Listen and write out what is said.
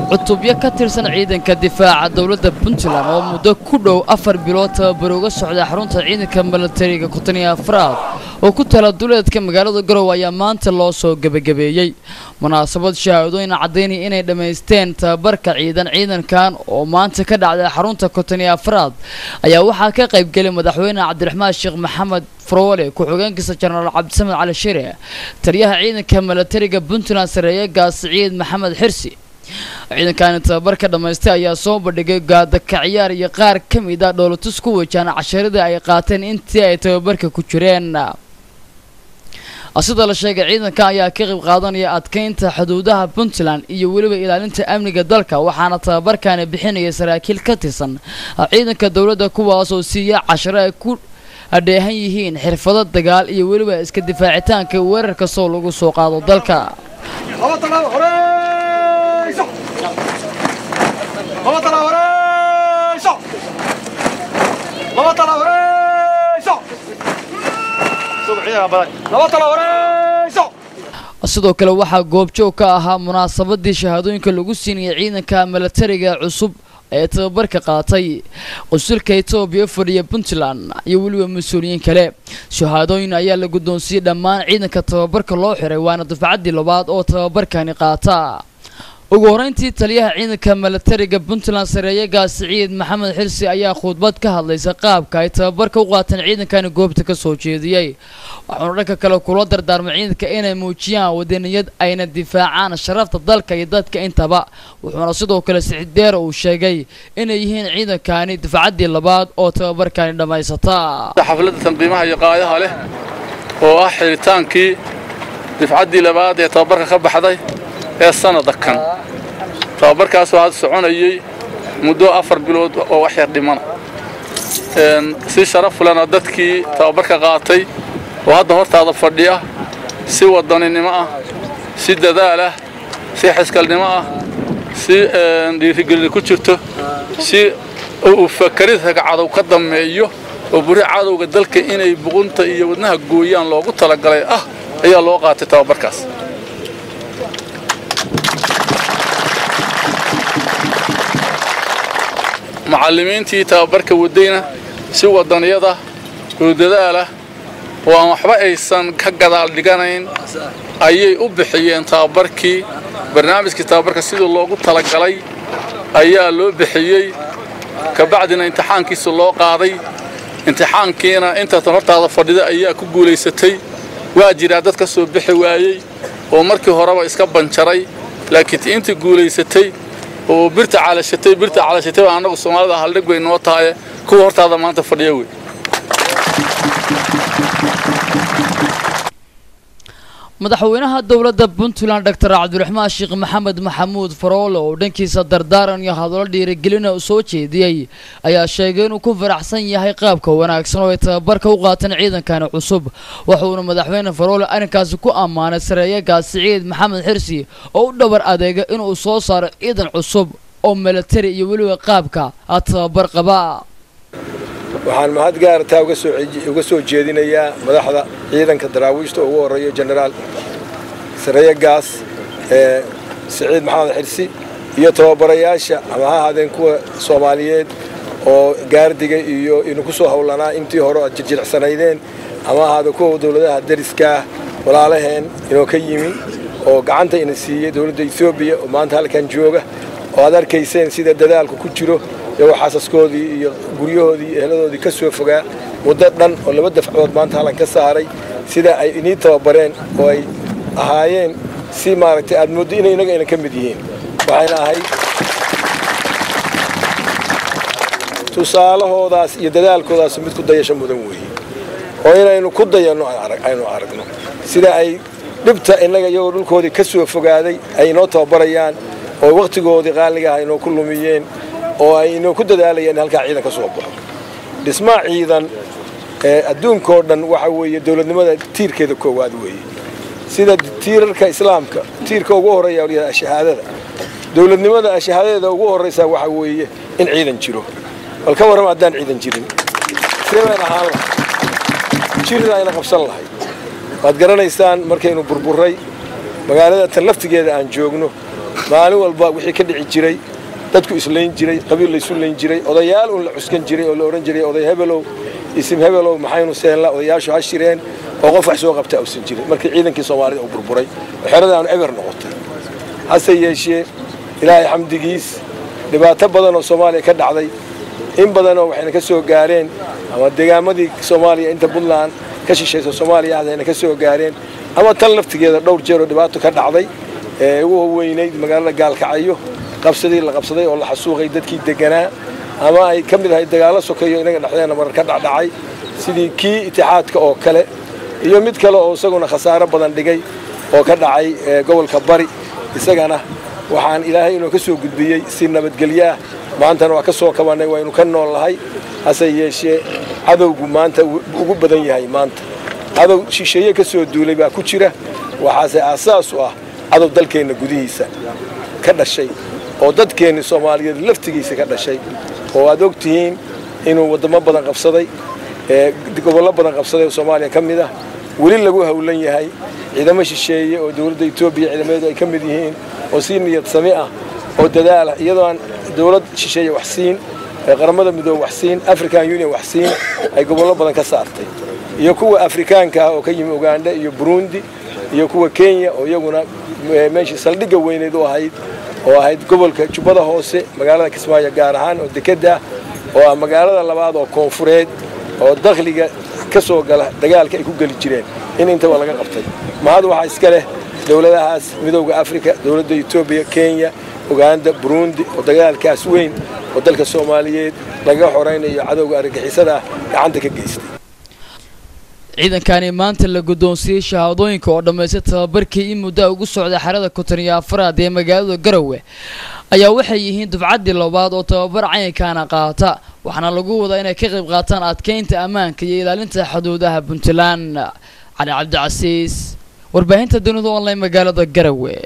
Cutubyo ka tirsan ciidanka difaaca dowladda Puntland oo muddo ku dhow 4 bilood tababar uga socda xarunta ciidanka milatariga 54aad oo ku tala duleedka magaalada Garowe ayaa maanta loo soo gebagabeeyey munaasabad shahaadooyin caddaynaya inay dhammaysteen tababarka ciidankan oo maanta ka dhacday xarunta 54aad ayaa waxaa ka qaybgelay madaxweyne Cabdiraxmaan Sheekh Maxamed Faroole, ku-xigeenkiisa Jenaraal Cabdisamed Cali Shire, taliyaha ciidanka milatariga Puntland sareeye Gaas Siciid Maxamed Xirsi. Ciidankan tababarka dhamaystay ayaa soo bandhigay gaada ka ciyaar iyo qaar ka mid ah dhoolatus ku wajahan casharadii ay qaateen intii ay tababarka ku jireen. Sida la sheegay, ciidanka ayaa ka qayb qaadanaya adkeynta xuduudaha Puntland iyo weliba ilaalinta amniga dalka, waxaana tababarkani bixinaya saraakiil ka tirsan ciidanka dowladda, kuwaas oo siiya casharo ay ku dheehan yihiin xirfado dagaal iyo weliba iska difaacitaanka weerar kastoo lagu soo qaado dalka. Sidoo kale waxaa goobjoog ka ahaa munaasabadii shahaadooyinka lagu siinayay ciidanka milatariga cusub ee tababarka qaatay qusulka Itoobiya fadhiya Puntland iyo weliba mas-uuliyiin kale. Shahaadooyin ayaa la guddoonsiiyey dhammaan ciidanka tababarka loo xiray, waana dufcaddii labaad oo tababarkani qaata. Ugu horeyntii, taliyaha ciidanka milatariga Puntland sareeye Gaas Siciid Maxamed Xirsi ayaa khudbad ka hadlaysa qaabka ay tababarka u qaateen ciidankani goobta ka soo jeediyey, waxauna dhanka kale kula dardaarmay ciidanka inay muujiyaan wadaniyad ayna difaacaan sharafta dalka iyo dadka intaba. Wuxuuna sidoo kale Siciid Dheer uu sheegay inay yihiin ciidankani dufcaddii labaad oo tababarkani dhammaysata. Xafladda tanqiimaha iyo qaayaha leh oo ah xiritaankii difcaddii labaad ee tababarka ka baxday ee sanada kan, tababarkaasoo had soconayey muddo 4 bilood oo wax yar dhimana, si sharaf lena dadkii tababarka qaatay oo hadda hortaada fadhiya si wadaninimo ah, si dadaal ah, si xiskalnimo ah, si dhiirigelin ku jirto, si uu fakarid cadow ka dammeeyo oo buri cadowga dalka inay buqunta iyo wadnaha gooyaan loogu talagalay ah ayaa loo qaatay tababarkaas. Macallimiintii tababarka wadayna si wadaniyada oo dadaalah oo aan waxba aysan ka gadaal dhiganayn ayay u bixiyeen tababarkii. Barnaamijkii tababarka sidii loogu talagalay ayaa loo bixiyey, kabacdina imtixaankiisa loo qaaday. Imtixaankiina intaatan hortaada fadhida ayaa ku guulaysatay. Waa jiraa dad ka soo bixi waayey oo markii horeba iska banjaray, laakiin intii guulaysatay oo birta calashatay, birta calashatay baa annagu Soomaalida haldhig bay noo tahay, kuwa hortaada maanta fadhiya wey. Madaxweynaha dowladda Puntland Dr. Cabdiraxmaan Sheekh Maxamed Maxamuud Faroole oo dhankiisa dardaaran iyo hadallo dhiirigelina u soo jeediyey ayaa sheegay inuu ku faraxsan yahay qaabka wanaagsan oo ay tababarka u qaateen ciidankani cusub. Wuxuuna madaxweyne Faroole arrinkaasi ku ammaanay sareeye Gaas Siciid Maxamed Xirsi oo u dhabar adeega inuu soo saaro ciidan cusub oo milatari iyo weliba qaabka tababar qaba. Waxaan mahad gaartaa uga soo jeedinayaa madaxda ciidanka daraawiishta ugu horreeyo Jenaraal Sareeye Gaas ee Siciid Maxamed Xirsi iyo tababarayaasha, ama ha ahaadeen kuwa Soomaaliyeed oo gaardiga iyo inu ku soo howlanaa intii hore aad jirjiricsanaydeen, ama ahaada kuwa dowladaha dariskaah walaalaheen inoo ka yimi oo gacanta ina siiyey, dowladda Etoobiya oo maanta halkan jooga oo aad arkayseen sida dadaalku ku jiro, iyagoo xaasaskoodii iyo guryahoodii iyo eheladoodii ka soo fogaa muddo dhan oo 2 dafcadood maanta halkan ka saaray, sida ay inii tababareen oo ay ahaayeen si maaragtay aad mooddo inay inaga ayna ka mid yihiin. Waxayna ahayd tusaalahoodaas iyo dadaalkoodaas mid ku dayasho mudan weeye oo inaynu ku dayanno aynu aragno sida ay dhibta innaga iyagoo dhulkoodii ka soo fogaaday ay inoo tababarayaan oo wakhtigoodii qaaliga ah inoo ku lumiyeen oo ay inoo ku dadaalayaan in halkaa ciidan ka soo baxo. Dhismaha ciidan ee adduunkoo dhan waxa weeye dowladnimada tiirkeeda koowaad weeye. Sida tiirarka Islaamka tiirka ugu horreeya oo la shahaadada, dowladnimada shahaadadeeda ugu horreysa waxa weeye in ciidan jiro. Bal ka warrama haddaan ciidan jirin, sidee baan ahaan lahay? Jirida ayna qabsan lahay. Waad garanaysaan markaynu burburay magaalada tan laftigeeda aan joogno, Maalin walba wixii ka dhici jiray, dadku islayn jiray, qabiil laysu layn jiray, odayaal un la cuskan jiray oo la odhan jiray oday hebelow, isim hebelow, maxaynu seenla, odayaashu ha shireen, oo qof wax soo qabta uusan jirin. Markii ciidankii Soomaalida uu burburay oo xeradaanu eber noqotay. Hase yeeshee, Ilaahay xamdigiis, dhibaato badan oo Soomaaliya ka dhacday, in badanoo waxayna ka soo gaareen ama deegaamadii Soomaaliya inta Puntland ka shishaysa Soomaaliya ahdayna ka soo gaareen, ama tan laftigeeda dhowr jeer oo dhibaato ka dhacday ee ugu weynayd magaalada Gaalkacyo qabsadii la qabsaday oo la xasuuqay dadkii deganaa, ama ay ka mid ahay dagaallo sokeeyo inaga dhexdeena marar ka dhacdhacay, sidii kii itixaadka oo kale iyo mid kale oo isaguna khasaaro badan dhigay oo ka dhacay gobolka Bari. Isagana waxaan Ilaahay inuu ka soo gudbiyey si nabadgelyo ah. Maantana waa ka soo kabannay, waynu ka nool nahay. Hase yeeshee, cadowgu maanta ugu badan yahay, maanta cadow shisheeye ka soo duulay baa ku jira. Waxaase aasaas u ah cadow dalkeenna gudihiisa ka dhashay oo dadkeenni Soomaaliyeed laftigiisa ka dhashay, oo aad og tihiin inuu waddamo badan qabsaday, gobollo badan qabsaday oo Soomaaliya ka mid ah. Weli lagu howlan yahay ciidamo shisheeye oo dowladda Etoobiya ciidamadeedu ay ka mid yihiin, oo si niyad sami ah oo dadaala, iyadoo aan dowlad shisheeye wax siin, Qaramada Midoobe wax siin, African Union wax siin, ay gobollo badan ka saartay, iyo kuwa Afrikaanka ah oo ka yimi Uganda iyo Burundi, iyo kuwa Kenya oo iyaguna meeshii saldhigga weyneed u ahayd oo ahayd gobolka Jubbada Hoose, magaalada Kismaayo gaar ahaan oo dekedda ah, oo ah magaalada labaad oo koonfureed oo dakhliga ka soo gala dagaalka ay ku geli jireen, in intaba laga qabtay. Mahad waxaa iska leh dowladahaas Midowda Afrika, dowladda Etoobiya, Kenya, Uganda, Burundi, oo dagaalkaas weyn oo dalka Soomaaliyeed lagaga xoraynayo cadowga argagixisada ah gacanta ka geystay. Ciidankani maanta la guddoonsiiyey shahaadooyinka oo dhammaystay tababarkii in muddo ugu socday xerada 54aad ee magaalada Garowe ayaa waxay yihiin dufcaddii labaad oo tababar caynkaana qaata, waxaana lagu wadaa inay ka qayb qaataan adkeynta ammaanka iyo ilaalinta xuduudaha Puntland. Cali Cabdicasiis, warbaahinta Dunida Online, magaalada Garowe.